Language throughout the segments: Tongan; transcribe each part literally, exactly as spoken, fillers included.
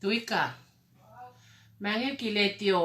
Tuika. Meʻa ange ki letiō.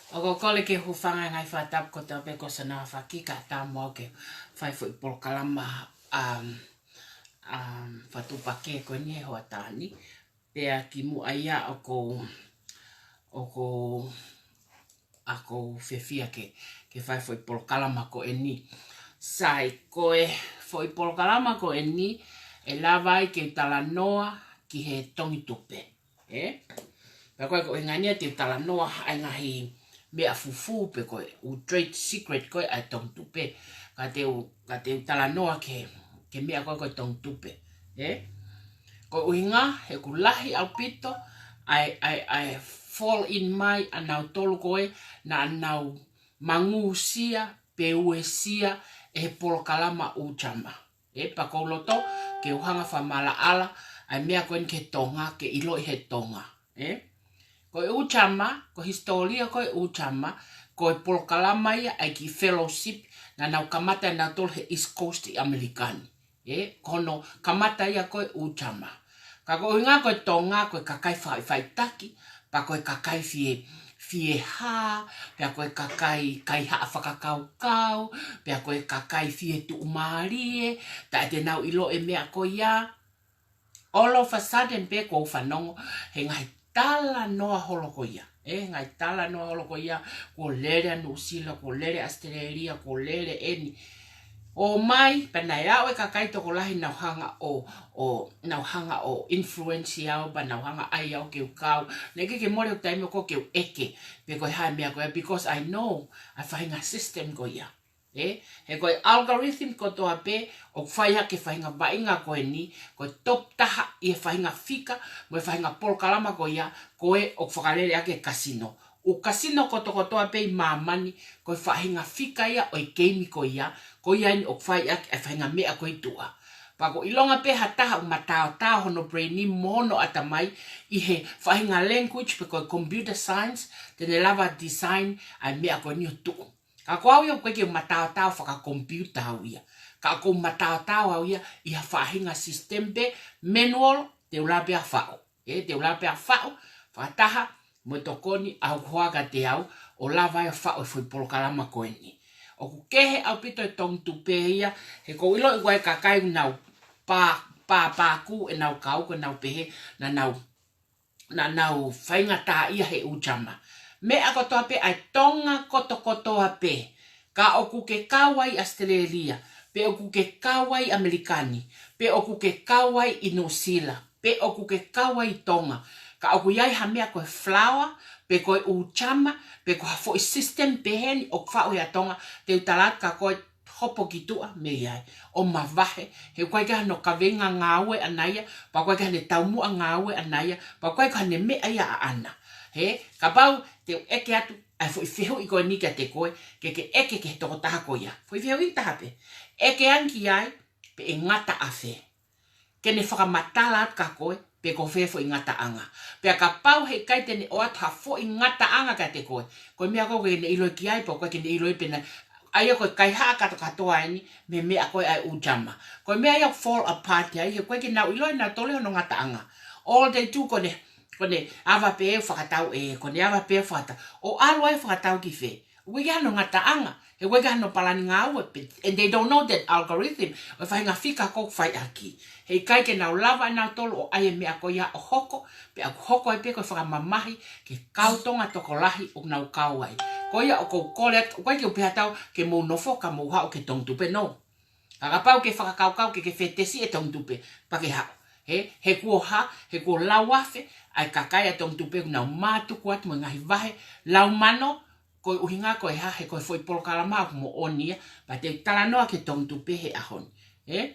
ʻOku ou kole ke hūfanga he ngaahi fakatapu kotoa pē ko Sana Faki ka tamo au ke fai foʻi polokalama, um, um, fakatuʻupakē ko eni he hoʻatā ni. Pea kimuʻa ia ʻoku ou, ʻoku ou, ʻoku ou fiefia ke, ke fai foʻi polokalama ko eni. Sai, ko e foʻi polokalama ko eni, ʻe lava ai ke talanoa ki he Tongi Tupe. ʻE? Pea ko e ko e ngani ʻa te u talanoa ai ngaahi meʻa fufū pe ko e ʻū trade secret ko e ʻa e Tongi Tupe. Ka te u, ka te u talanoa ke, ke meʻa ko e ko e Tongi Tupe. ʻE? Ko e ʻuhinga, he ʻoku lahi ʻaupito, ʻa e, ʻa e, ʻa e fall in mai ʻa nautolu ko e, naʻa nau mangūsia, pe uesia, ʻe he polokalama ʻū Jama. ʻE, pea ʻoku ou loto, ke u hanga fakamaʻalaʻala, ʻa e meʻa ko eni ki he Tonga, ke ʻiloʻi he Tonga. ʻE? Ko e ʻū Jama, ko e hisitōlia ko e ʻū Jama, ko e polokalama ia ʻa e kiʻi fellowship, naʻa nau kamata ʻe nautolu he East Coast ʻi ʻAmelika ni. ʻE, ko hono kamata ia ko e ʻū Jama. Ka ko e ʻuhinga ko e Tonga, ko e kakai faʻifaʻitaki, pea ko e kakai fie, fie hā, pea ko e kakai kaihaʻa fakakaukau, pea ko e kakai fie tuʻumālie, taʻe te nau ʻilo e meʻa ko ia. All of a sudden pē ʻoku ou fanongo, he ngaahi talanoa holo ko ia. ʻE, ngaahi talanoa holo ko ia, kuo lele ʻa Nuʻusila, kuo lele ʻAositelēlia, kuo lele eni. ʻO mai, pea naʻe aʻu e kakai tokolahi nau hanga ʻo, ʻo, nau hanga ʻo influence au, pea nau hanga ʻai au ke u kau. Naʻe ʻikai ke mole ʻeku taimi ko ē ke u ʻeke, pe ko e hā e meʻa ko ia, because I know, ʻa e faʻahinga system ko ia. ʻE, he ko e algorithm kotoa pē, ʻoku fai ʻaki e faʻahinga vaʻinga ko eni, ko e top taha ʻi he faʻahinga fika, mo e faʻahinga polokalama ko ia, ko e ʻoku fakalele ʻaki e kasino. ʻŪ kasino kotokotoa pē ʻi māmani, ko e faʻahinga fika ia ʻo e keimi ko ia, ko ia eni ʻoku fai ʻaki e faʻahinga meʻa ko e tuʻa. Pea ʻoku ʻilonga pē ha taha ʻoku mataotao hono brain mo hono ʻatamai, ʻi he faʻahinga language pe ko e computer science, te ne lava design ʻa e meʻa ko eni ʻo tuʻu. Ka ko au ia ʻoku ʻikai ke u mataotao fakakomipiuta au ia. Ka ʻoku ou mataotao au ia ʻi ha faʻahinga system pe manual te u lava pē ʻo faʻu. ʻE, te u lava pē ʻo faʻu, fakataha, mo e tokoni ʻa hoku hoa kiate au, ʻo lava ai ʻo faʻu e foʻi polokalama ko eni. ʻOku kehe ʻaupito e Tongi Tupe ia, he ʻoku ou ʻilo ʻoku ʻi ai e kakai ʻoku nau pā, pā, pākū ʻenau kau, ko ʻenau pehē, naʻa nau naʻa nau faingataʻaʻia he ʻū Jama. Meʻa kotoa pē ʻa e Tonga kotokotoa pē. Ka ʻoku ke kau ai ʻAositelēlia, pe ʻoku ke kau ai ʻAmelika ni, pe ʻoku ke kau ai ʻi Nuʻusila, pe ʻoku ke kau ai ʻi Tonga. Ka ʻoku ʻi ai ha meʻa ko e flower, pe ko e ʻū Jama, pe ko ha foʻi system pehē ni ʻoku faʻu ʻe he Tonga, te u tala atu kia koe, hopo ki tuʻa mei ai, ʻo mavahe, he ʻoku ʻikai ke ʻi ai hano kaveinga ngāue ʻaʻana ia, pea ʻoku ʻikai ke ʻi ai hano taumuʻa ngāue ʻaʻana ia, pea ʻoku ʻikai ke ʻi ai hano meʻa ia ʻaʻana. He, kapau te u ʻeke atu ʻa e foʻi fehuʻi ko eni kiate koe, ke ke ʻeke ki he tokotaha ko ia. Foʻi fehuʻi taha pē. ʻEke ange ki ai, pe ʻe ngata ʻafē. Ke ne fakamatala atu kia koe, pe ko fē foʻi ngataʻanga. Pea kapau heʻikai te ne ʻoatu ha foʻi ngataʻanga kiate koe. Ko e meʻa ko ē ʻoku ʻikai ke ne ʻilo ki ai, pe ʻoku ʻikai ke ne ʻilo pē ʻe nautolu. ʻA ia ko e kaihaʻa kātokātoa eni, mei he meʻa ko ē ʻa e ʻū Jama. Ko e meʻa ia ʻoku fall apart ai, he ʻoku ʻikai ke nau ʻilo ʻe nautolu hono ngataʻanga. All they do ko ʻene, ko ʻene ava pē ʻo fakatau ē, ko ʻene ava pē ʻo fakatau. ʻO ʻalu ai ʻo fakatau ki fē. ʻOku ʻikai ke ʻi ai hano ngataʻanga, he ʻoku ʻikai ke ʻi ai hano palani ngāue, pe, and they don't know that algorithm, ʻo e faʻahinga fika ko ē ʻoku fai ʻaki. Heʻikai ke nau lava ʻe nautolu ʻo ʻai e meʻa ko ia ʻo hoko, pea ʻoku hoko ai pē ko e fakamamahi, ki he kau Tonga tokolahi ʻoku nau kau ai. Ko ia ʻoku ou kole atu, ʻoku ʻikai ke u pehē atu au ke mou nofo ka mou haʻu ki he Tongi Tupe, no. Ka kapau ke fakakaukau ke ke fetesi e Tongi Tupe, pea ke haʻu. He, he kuo hā, he kuo lau afe, ʻa e kakai ʻa e Tongi Tupe ʻoku nau mātuku atu mo e ngaahi vahe, lau mano, ko e ʻuhinga ko e hā, he ko e foʻi polokalama ʻoku moʻoni ia, pea te u talanoa ki he Tongi Tupe he ʻaho ni. He?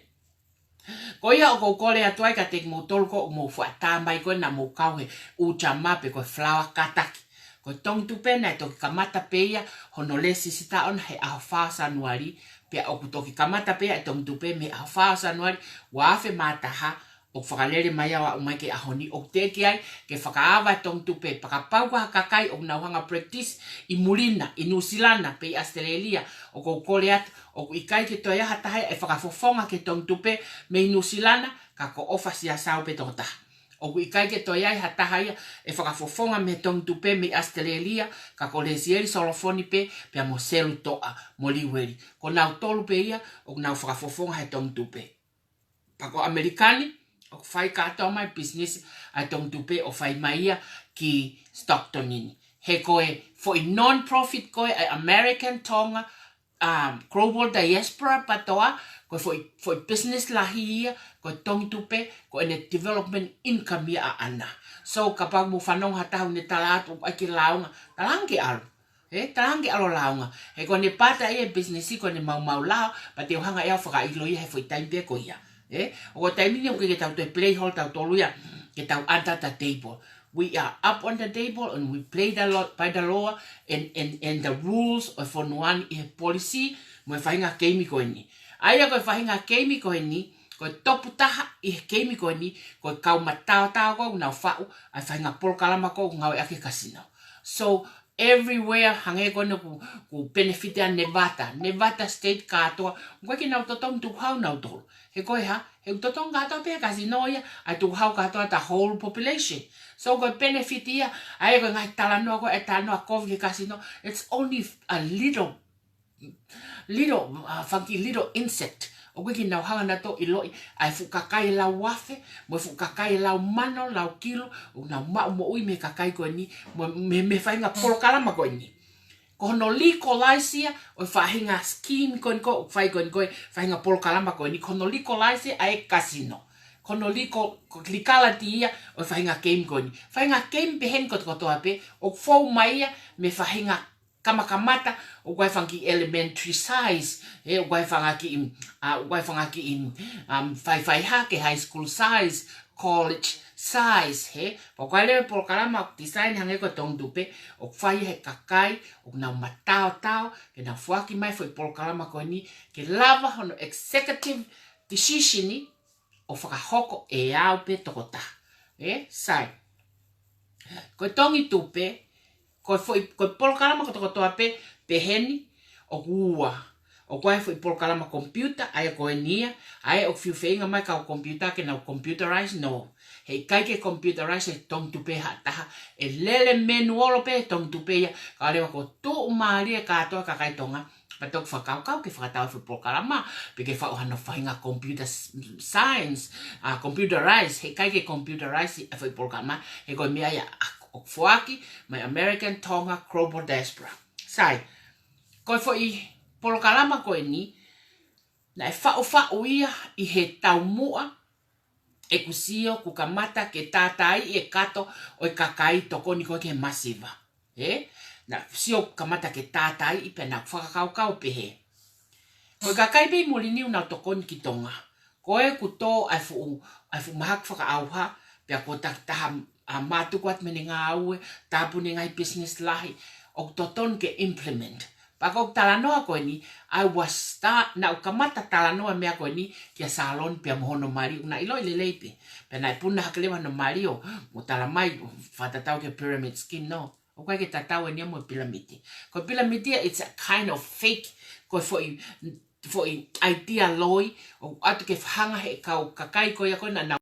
Ko ia ʻoku ou kole atu ai kiate kimoutolu ko ē ʻoku mou fuʻu tā mai ko ē naʻa mou kau he ʻū Jama pe ko e flower kātaki. Ko e Tongi Tupe naʻe toki kamata pē ia hono lēsisita ʻona he ʻaho fā ʻo Sānuali, pea ʻoku toki kamata pē ia e Tongi Tupe mei he ʻaho fā ʻo Sānuali, ua afe mā taha, ʻoku fakalele mai ʻo aʻu mai ki he ʻaho ni, ʻoku teʻeki ai ke fakaava e Tongi Tupe, pea kapau ko ha kakai ʻoku nau hanga ʻo practice ʻi muli na, ʻi Nuʻusila na, pe ʻi ʻAositelēlia, ʻoku ou kole atu, ʻoku ʻikai ke toe ʻi ai ha taha ia ʻe fakafofonga ki he Tongi Tupe mei Nuʻusila na, ka ko ʻOfa Siasau pē tokotaha. ʻOku ʻikai ke toe ʻi ai ha taha ia ʻe fakafofonga mei Tongitupe mei ʻAositelēlia, ka ko Lesieli Solofoni pē, pea mo Selu Toʻa, mo Liueli. Ko nautolu pē ia ʻoku nau fakafofonga he Tongitupe. Pea ko ʻAmelika ni, ʻoku fai kātoa mai business ʻa e Tongitupe ʻo fai mai ia ki Stockton ni. He ko e foʻi non-profit ko ē ʻa e American Tonga, um, Global Diaspora PATOA, ko e foʻi, foʻi business lahi ia, ko e Tongitupe, ko ʻene development income ia ʻaʻana. So, kapau mou fanongo ha taha ʻoku ne tala atu ʻoku ʻai ke lāunga, talaange ke ʻalu. Ē, talaange ke ʻalu ʻo lāunga. He ko ʻene pata ia e business, ko ʻene maumau lao, pea te u hanga ʻe au ʻo fakaʻilo ia he foʻi taimi pē ko ia. Ē, ʻo ko e taimi ni ʻoku ʻikai ke tau toe play hall tautolu ia, ke tau under the table. We are up on the table and we play the lo-, by the law and, and, and the rules ʻo e fonua ni ʻi he policy mo e faʻahinga keimi ko eni. ʻA ia ko e faʻahinga keimi ko eni, ko e topu taha ʻi he keimi ko eni, ko e kau mataotao ko ē ʻoku nau faʻu ʻa e faʻahinga polokalama ko ē ʻoku ngāueʻaki e kasino. So, everywhere, hangē ko eni ʻoku, ʻoku benefit ʻa Nevada, Nevada State kātoa, ʻoku ʻikai ke nau totongi tukuhau nautolu. He ko e hā, he ʻoku totongi kātoa pē he kasino ia ʻa e tukuhau kātoa ʻa the whole population. So ko e benefit ia, ʻa ia ko e ngaahi talanoa ko ē, ʻa e talanoa kovi ki he kasino, it's only a little, little, uh, funky little insect. ʻOku ʻikai ke nau hanga nautolu ʻo ʻiloʻi ʻa e fuʻu kakai ʻe lau afe, mo e fuʻu kakai ʻe lau mano, lau kilu, ʻoku nau maʻu moʻui mei he kakai ko eni, mo, mei, mei he faʻahinga polokalama ko eni. Ko hono legalize ia ʻo e faʻahinga scheme ko eni ko ē, ʻoku fai ko eni ko ē, faʻahinga polokalama ko eni, ko hono legalize ia ʻa e kasino. Ko hono legal, ko e legality ia ʻo e faʻahinga keimi ko eni. Faʻahinga keimi pehē ni kotokotoa pē, ʻoku fou mai ia mei he faʻahinga kamakamata, ʻoku ʻi ai e fanga kiʻi elementary size, ē, ʻoku ʻi ai e fanga kiʻi, ʻa, ʻoku ʻi ai e fanga kiʻi, um, faifai hake, high school size, college size, hē. Pea ʻoku ʻi ai leva e polokalama ʻoku design hangē ko e Tongitupe, ʻoku fai he kakai ʻoku nau mataotao, ke nau foaki mai e foʻi polokalama ko eni, ke lava hono executive decision ʻo fakahoko ʻe au pē tokotaha. Ē, sai. Ko e Tongitupe, ko e foʻi, ko e polokalama kotokotoa pē, pehē ni, ʻoku ua. ʻOku ʻi ai e foʻi polokalama computer, ʻa ia ko eni ia, ʻa ia ʻoku fiu feinga mai e kau computer ke nau computerize, no. He ʻikai ke computerize he Tongitupe ha taha, ʻe lele manual pē he Tongitupe ia, kae ʻoua leva kuo tuʻumālie kātoa e kakai Tonga, pea toki fakakaukau ke fakatau e foʻi polokalama, pe ke faʻu hano faʻahinga computer s-, science, ʻa, computerize, he ʻikai ke computerize e foʻi polokalama, he ko e meʻa ia ʻoku foaki mei he American Tonga Global Diaspora. Sai, ko e foʻi polokalama ko eni, naʻe faʻufaʻu ia ʻi he taumuʻa, ʻeku sio kuo kamata ke tātaaʻi e kato ʻo e kakai tokoni ko ē ki he masiva. Ē? Naʻá ku sio kuo kamata ke tātaaʻi pea naʻá ku fakakaukau pehē. Ko e kakai pē ʻi muli ni ʻoku nau tokoni ki Tonga. Ko ē kuo tō ʻa e fuʻu, ʻa e fuʻu mahaki fakaʻauha, pea kuo takitaha ʻa mātuku atu mei heʻene ngāue, tāpuni e ngaahi business lahi, ʻoku totonu ke implement. Pea ko e talanoa ko eni, I was start, naʻá ku kamata talanoa e meʻa ko eni kia Saloni pea mo hono mali, ʻoku na ʻiloʻi lelei pē. Pea naʻe puna hake leva hono mali ʻo, mo tala mai, fakatatau ki he pyramid scheme, no. ʻOku ʻikai ke tatau eni ia mo e pilamiti. Ko e pilamiti ia, it's a kind of fake, ko e foʻi, foʻi idea loi, ʻoku ʻoatu ke fakahanga he kau kakai ko ia ko ē naʻa nau